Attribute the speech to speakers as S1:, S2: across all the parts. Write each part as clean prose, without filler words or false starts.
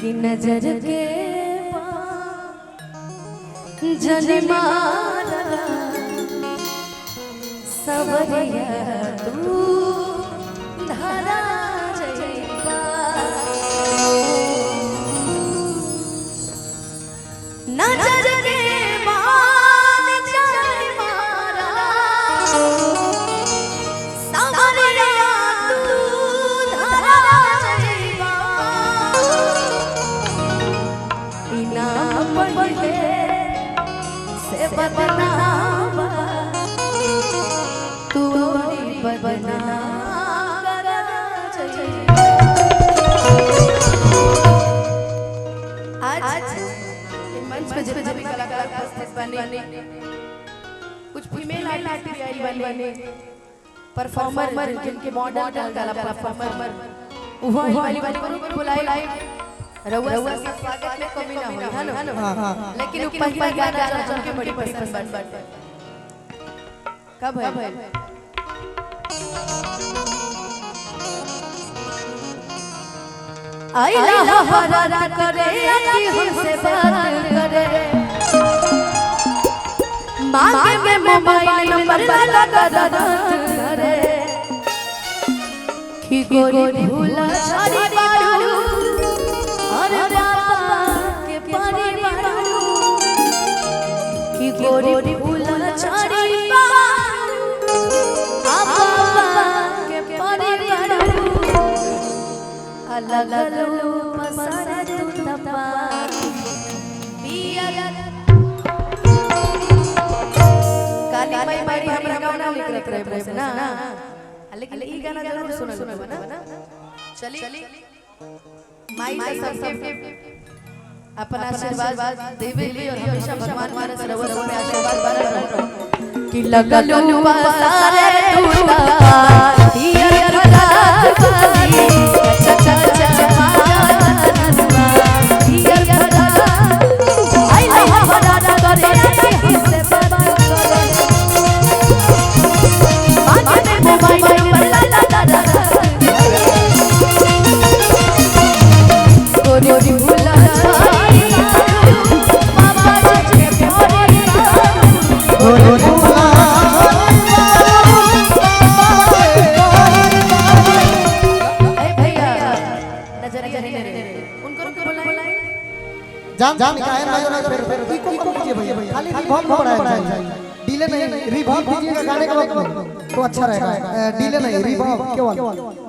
S1: कि नजर के जनिमारा सवरिया तू धरा जइबा नजर के बाण जनिमारा सवरिया तू धरा जइबा इनाम पहिले से बदनाम तोरी बदनाम करा आज ये मंच पे जितने भी कलाकार उपस्थित बने, कुछ फीमेल आर्टिस्ट भी आई बने, परफॉर्मर जिनके मॉडल कला परफॉर्मर वो वाली वाली को बुलाई रउआ सब स्वागत में कमी ना होई है ना, लेकिन पहला गाना जो के बड़ी पसंद बाटे कब है आई लहरा करे कि हमसे बात करे मांगे में मोबाइल नंबर लगा लगा करे कि गोरी भूला छाड़ी बारू अरे बाबा के पानी बारू कि गोरी भूला छाड़ी बारू बाबा के पानी बारू अलग लो पसार तू तपा पिया काली माई मारी हमरा गाना निकलत रहे मुंह से ना, लेकिन ई गाना जरूर सुनल ना। चली माई का सबके अपना आशीर्वाद देवे ले और हमेशा भगवान मारे सरवर में आशीर्वाद बनल रहो कि लगलू पसारे तू तपा पिया रात वाली चचा चचा
S2: जान जान काहे ना फिर इको कम कीजिए भैया, खाली रिवर्ब बढ़ाया चाहिए, डिले नहीं, रिवर्ब दीजिएगा गाने के वक्त में तो अच्छा रहेगा। डिले नहीं, रिवर्ब केवल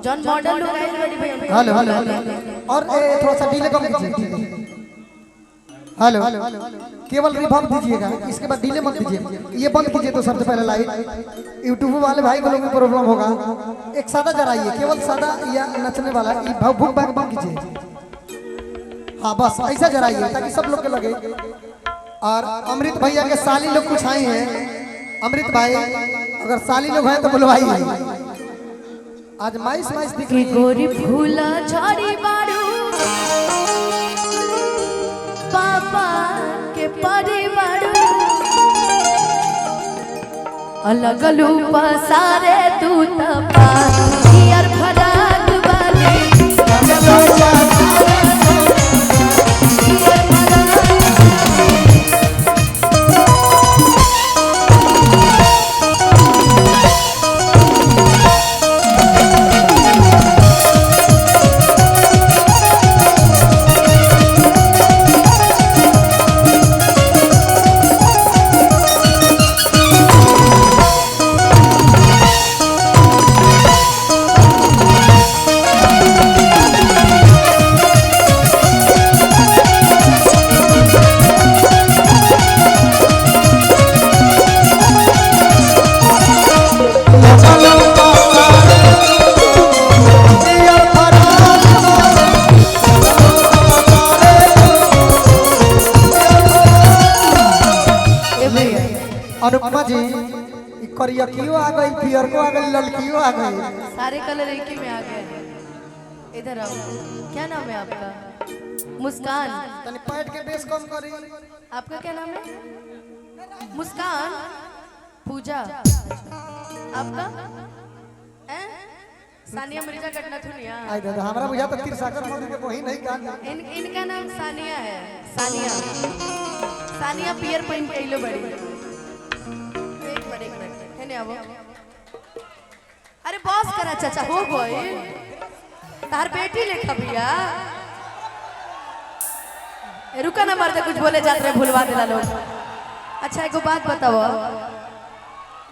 S1: जॉन मॉडल लोग आए बड़ी भैया।
S2: हेलो हेलो और थोड़ा सा डिले कम कीजिए। हेलो केवल रिवर्ब दीजिएगा, इसके बाद डिले मत दीजिए। ये बंद कीजिए तो सबसे पहले लाइट यूट्यूब वाले भाई को लोग में प्रॉब्लम होगा। एक सादा जराइए, केवल सादा या नचने वाला भूख बैक बंद कीजिए। हाँ बस ऐसा जराइए ताकि सब लोग के लगे। और अमृत भैया के साली लोग कुछ आई हैं, अमृत भाई अगर साली लोग हैं तो बुलवाइए। आज माइस माइस दिख रही है।
S1: गोरी फूला झाड़ी बारू पापा के परिवार अलग पसारे तू तपा यार फराक वाले
S2: अनुपमा जी करियकियो आ गई, पियरको आ गई, ललकियो आ गई,
S1: सारे कलर एक ही में आ गए। इधर आओ, क्या नाम है आपका? मुस्कान।
S2: तनी पैड के बेस कम करी।
S1: आपका क्या नाम है? मुस्कान। पूजा। आपका? सानिया मिर्जा के नथुनिया।
S2: आई दादा, हमरा बुझा तो तीर सागर मोदी के बहिन नहीं का।
S1: इनका नाम सानिया है। सानिया, सानिया पियर पहन के अइलो बड़ी। एक मिनट, एक मिनट, हेने आवो। अरे बॉस करा चाचा, हो गई तार बेटी लेखा भैया। ए, रुका ना मरते, कुछ बोले जात रहे, भूलवा देला लोग। अच्छा, एगो बात बताओ,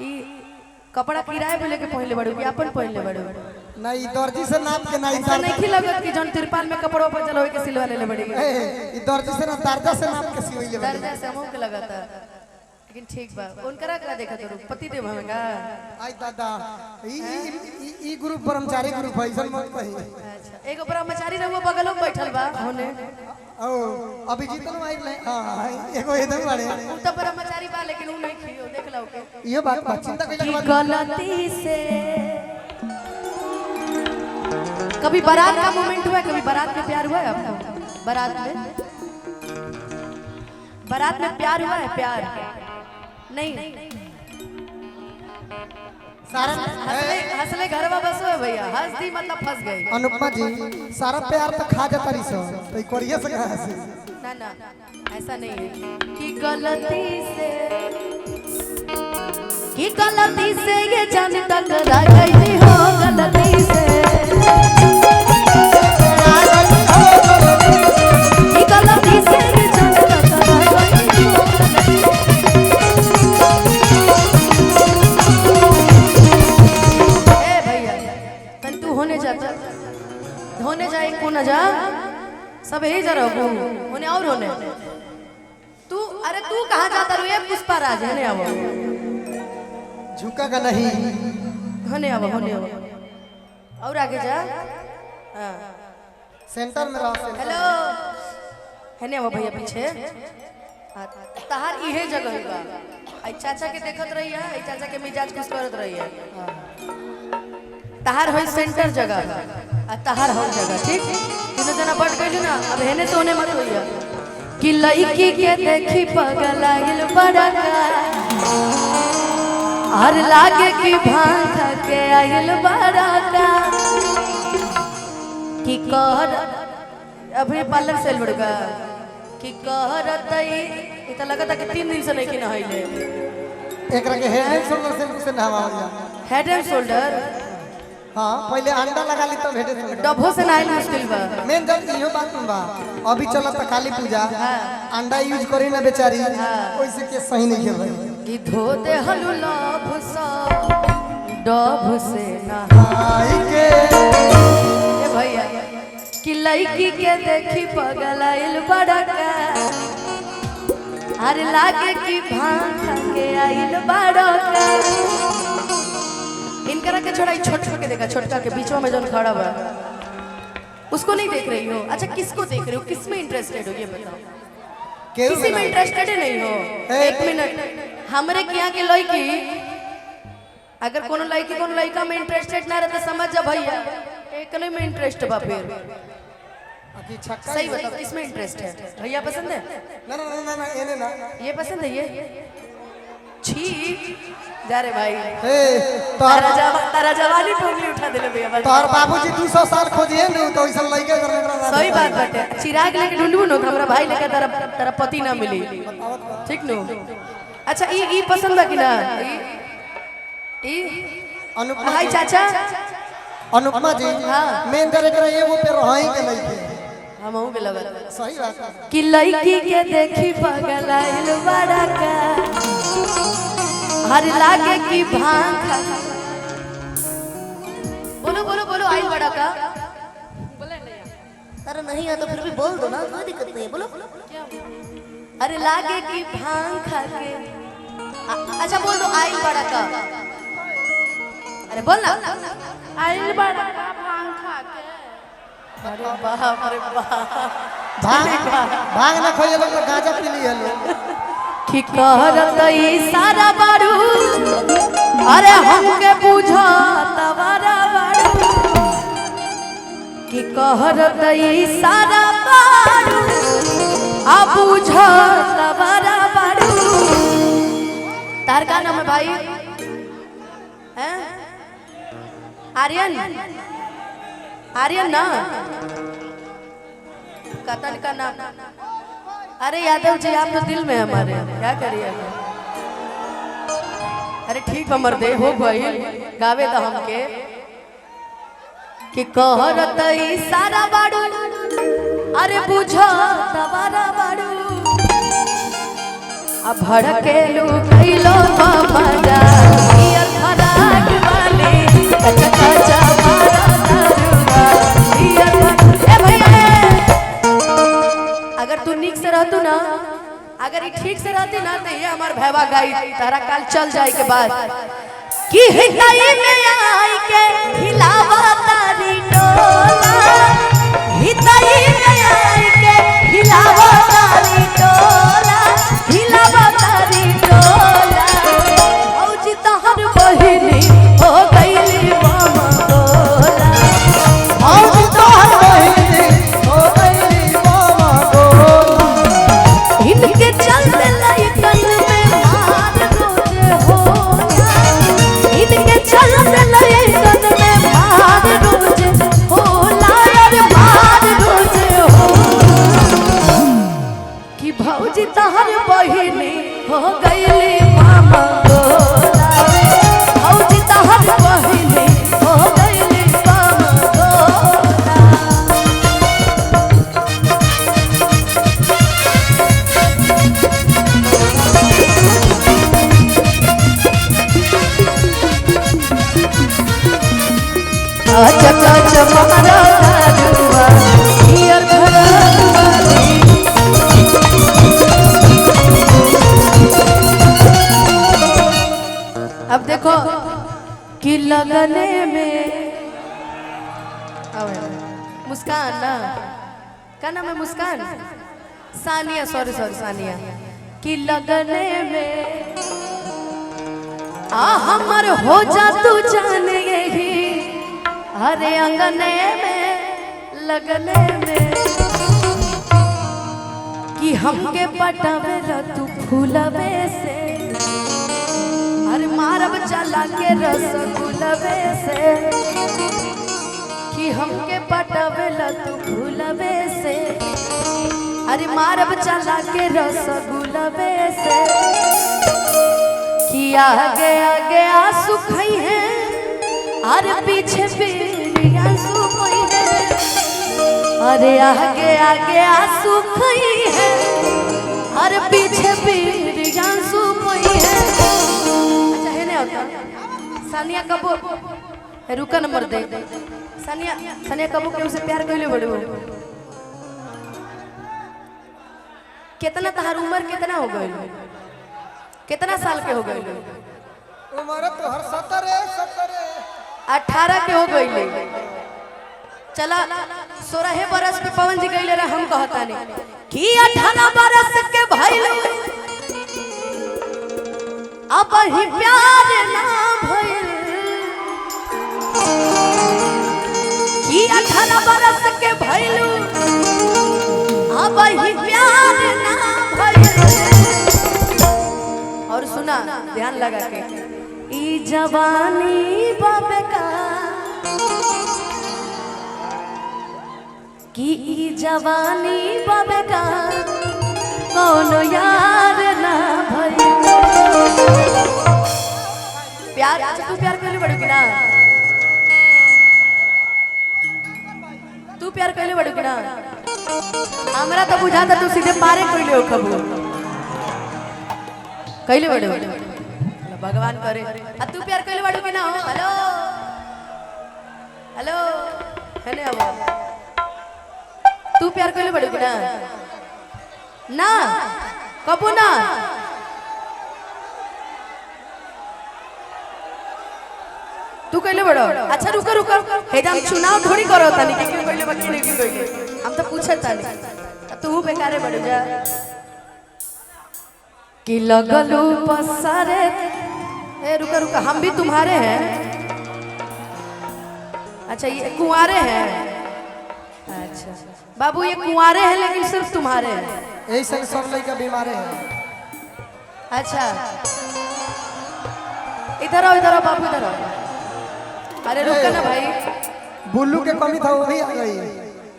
S1: ई कपड़ा किराए पे लेके पहनले बड़ू कि अपन पहनले बड़ू?
S2: नहीं, दर्जी से नाप के नहीं।
S1: ऐसा नहीं लगत कि जौन तिरपाल में कपड़ों पर चलो के सिलवा लेले बड़ी।
S2: ए, ई दर्जी से ना, दर्जा से नाप के सिवइले बड़ी।
S1: दर्जा से हमहू के लगता, लेकिन ठीक बा। उनकरा का देखा तो पति देव हमें का।
S2: आई दादा, ई ई ई ग्रुप ब्रह्मचारी ग्रुप है, ऐसन मत कही।
S1: अच्छा, एगो ब्रह्मचारी रहुआ बगलो में बैठल बा होने।
S2: ओ अभिजीत नो आई ले। हां, एगो इधर बाड़े।
S1: उ तो ब्रह्मचारी बा, लेकिन उ नहीं खियो, देख लो के।
S2: इहो बात बा, चिंता कइला के
S1: कि
S2: बाद।
S1: गलती से कभी बारात का मोमेंट हुआ है? कभी बारात में प्यार हुआ है आपको? बारात में, बारात में प्यार हुआ है? प्यार नहीं?
S2: सारा
S1: हंसले हंसले घरवा बसो है भैया, हंस दी मतलब फंस गई।
S2: अनुपमा जी, सारा प्यार तो खा जाता रही सो, तो ई कोरिया से कहां से?
S1: ना ना, ऐसा नहीं है कि गलती से, कि गलती से ये जान टकरा गई हो, गलती से, कि गलती से ये जान टकरा गई हो, गलती। ए भैया, तन तू होने जाता, होने जाए को ना जा, सब यही जा रहो होने और होने तू। अरे तू कहाँ जाता रो? ये पुष्पा राज होने आवो।
S2: झुका का नहीं।
S1: होने आवो, होने आवो और आगे जा। हाँ।
S2: सेंटर में रहो, सेंटर।
S1: हेलो, हेने आवो भैया पीछे। हाँ, तहार इहे जगह बा। आई चाचा के देखत रही है, आई चाचा के मिजाज खुश करत रही है। तहार होई सेंटर जगह आ तहार हो जगह, ठीक? तीनों जना बढ़ गइल ना, अब हेने तो होने मत होइया। कि लड़की के देखी पगल आइल बड़का, और लागे कि भांग खा के आइल बड़का, कि कर अभी पार्लर सेल बड़का, कि करत ई त लगता कि 3 दिन से नहीं कि नहइले।
S2: एकरा के हेड एंड शोल्डर शैम्पू से नहावल जा।
S1: Head and shoulder?
S2: हाँ, पहले अंडा लगा ली तब हेड एंड शोल्डर।
S1: डब्बो से नहाइल मुश्किल बा।
S2: मेन जब इहो बात बा, अभी चलत त काली पूजा, अंडा यूज करी ना बेचारी, ओइसे के सही नहीं है भाई।
S1: कि धो दे हलु लभ सा डब से नहा
S2: आई के।
S1: ए भैया, कि लड़की के देखी पगल आइल बड़का, अरे लागे कि भांग खा के आइल बड़का। इनकरा के छोड़ा, छोट छोट के देखा, छोटका के बीचों में जोन खड़ा बा उसको नहीं देख रही हो? अच्छा, किसको देख रही हो? किस में इंटरेस्टेड हो, ये बताओ।
S2: केहू
S1: किसी में
S2: ना।
S1: इंटरेस्टेड ही नहीं हो।
S2: ए,
S1: एक मिनट, हमरे किया के लड़की, अगर कोनो लड़की कोनो लड़का में इंटरेस्टेड ना रहे तो समझ जा भैया, एक नहीं में इंटरेस्ट बा फिर।
S2: अभी छक्का।
S1: सही बताओ, किस में इंटरेस्ट है भैया? पसंद है?
S2: ना ना ना ना ना, एने ना।
S1: ये पसंद है? ये छी, जा रे भाई।
S2: ए तोहर
S1: तारा जवानी पे उंगली उठा देले भैया बस।
S2: तोहर बाबूजी 200 साल खोजिए नु तो ऐसा लइके कर ना।
S1: सही बात बाटे। चिराग लेके ढूंढबू नो तो हमरा भाई लेके तारा तारा पति ना मिली, ठीक नो? अच्छा, ई ई पसंद बा कि ना ई ई?
S2: अनुपमा
S1: हाय
S2: जी।
S1: चाचा।
S2: अनुपमा जी।
S1: हाँ।
S2: मेन जरे एकरा एगो पे रही के लइके।
S1: हमहू के लगत।
S2: सही बात है।
S1: कि लड़की के देखी पगल आइल बड़का, हर लागे कि भांग खा- बोलो बोलो बोलो, आइल बड़का।
S3: अरे नहीं है तो फिर भी बोल दो ना, कोई दिक्कत नहीं है, बोलो।
S1: अरे लागे कि भांग खा के अच्छा, बोल दो, आइल बड़का। अरे बोल ना।
S4: आइल बड़ा का भांग खा के।
S1: अरे बाप रे बाप!
S2: भांग भांग ना खोइए लोग तो गांजा पी लिए लोग।
S1: कि करत सारा बारू, अरे हमके बुझत बारा बारू, कि कहरत सारा बारू आ बुझत बारा बारू। तार का नाम है भाई? हैं? आर्यन, आर्यन ना कतन का नाम। अरे यादव जी आप तो दिल में हमारे, क्या करिए। अरे ठीक हमर दे हो गई गावे तो हमके कि कहरत सारा बाड़ू, अरे बुझो तबारा बाड़ू, अब भड़केलू कैलो मामा जा पियर फराक वाली कच्चा कच्चा मारा दारूगा पियर। ए भैया अगर तू नीक से रहतू ना, अगर ये ठीक से रहती ना तो ये हमार भैवा गाई तारा काल चल जाए के बाद कि हिताई में आई के हिलावा तारी डोला, हिताई में आई के हिलावा तारी डोला, हिलावा तारी डोला, भौजी तहर बहिनी हो गईली मामा गोला,
S2: भौजी तोहर बहिनी हो गईली मामा गोला।
S1: इनके चलते लइकन में मार रोज होला, इनके चलते लइकन में मार रोज होला, अरे मार रोज होला कि भौजी तहर बहिनी हो गईली मामा गोला, भौजी तहर बहिनी हो गईली मामा गोला। अच्छा अच्छा मारा दारुआ पियर भरवा। अब देखो कि लगने में मुस्कान ना, क्या नाम है मुस्कान, सानिया, सॉरी सॉरी सानिया, कि लगने में आ हमर हो जा तू जान यही, अरे अंगने में लगने में कि हमके पटावे तू फूलवे से, अरे मारब चला के रसगुलवे से, कि हमके पटावे तू फूलवे से, अरे मारब चला के रसगुलवे से, कि आगे आगे आंसू खई है, अरे पीछे पीछे आंसू खई है, अरे आगे आगे आंसू खई है, अरे पीछे पीछे आंसू खई है। अच्छा है नहीं होता सानिया कबो, रुका नंबर दे सानिया, सानिया कबो के उसे प्यार कइले बड़े, कितना तहार उम्र कितना हो गइल, कितना साल के हो गइल?
S2: उम्र तोहर 17
S1: 18 के हो गइले। चला 16 बरस पे पवन जी गइले रहे, हम कहता नहीं कि 18 बरस के भइल अब ही प्यार ना भइल, कि 18 बरस के भइल अब ही प्यार ना भइल। और सुना ध्यान लगा के, ई जवानी बाबे का कि ई जवानी बाबे का कौन यार ना भइल। प्यार, अच्छा तू प्यार कइले बड़ू कि ना, तू प्यार कइले बड़ू कि ना? हमरा तो बुझाता तू सीधे पारे कइले हो, खबू कइले बड़ू, भगवान करे। आ तू प्यार कइले बड़ू कि ना हो? हेलो हेलो है ने, अब तू प्यार कइले बड़ू कि ना? ना कबू ना? तू कइले बड़ो? अच्छा रुको रुको, हे हम चुनाव थोड़ी करो तानी कि क्यों कइले बाकी नहीं क्यों कइले, हम तो पूछत तानी, तू बेकारे बड़ू जा कि लगलू पसारे। ए रुका रुका, हम भी तुम्हारे हैं। अच्छा ये कुंवारे हैं, अच्छा बाबू ये कुंवारे हैं लेकिन सिर्फ तुम्हारे हैं।
S2: ऐसे सब लड़का बीमारे हैं।
S1: अच्छा इधर आओ, इधर आओ बाबू, इधर आओ। अरे रुक ना भाई।
S2: बुल्लू के कमी था वो भी आ गई।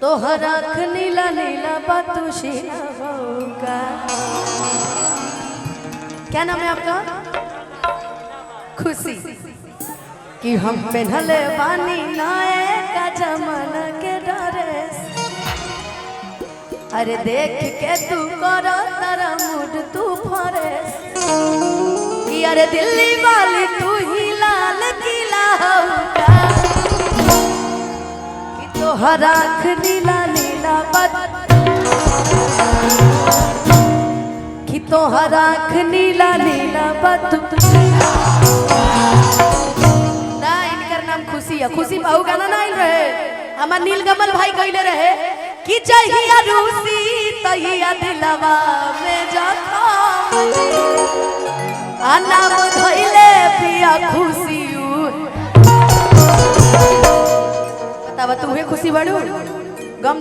S1: तोहर आँख नीला नीला बतुशीला होगा। क्या नाम है आपका? खुशी। कि हम पहनले बानी नाए का जमाना के ड्रेस, अरे देख के तू कर तारा मूड तू फरेस, कि अरे दिल्ली वाली तू ही लाल किला होगा। कि तोहर आँख नीला नीला बत, कि तोहर आँख नीला नीला बत ना। इनकर नाम खुशी है, खुशी बाबू गाना ना आइल रहे, हमार नीलकमल भाई कहले रहे कि जहिया रूसी तहिया दिलवा में जखम आ नाम धइले पिया खुशी। बतावा तू खुशी बाड़ू गम दे।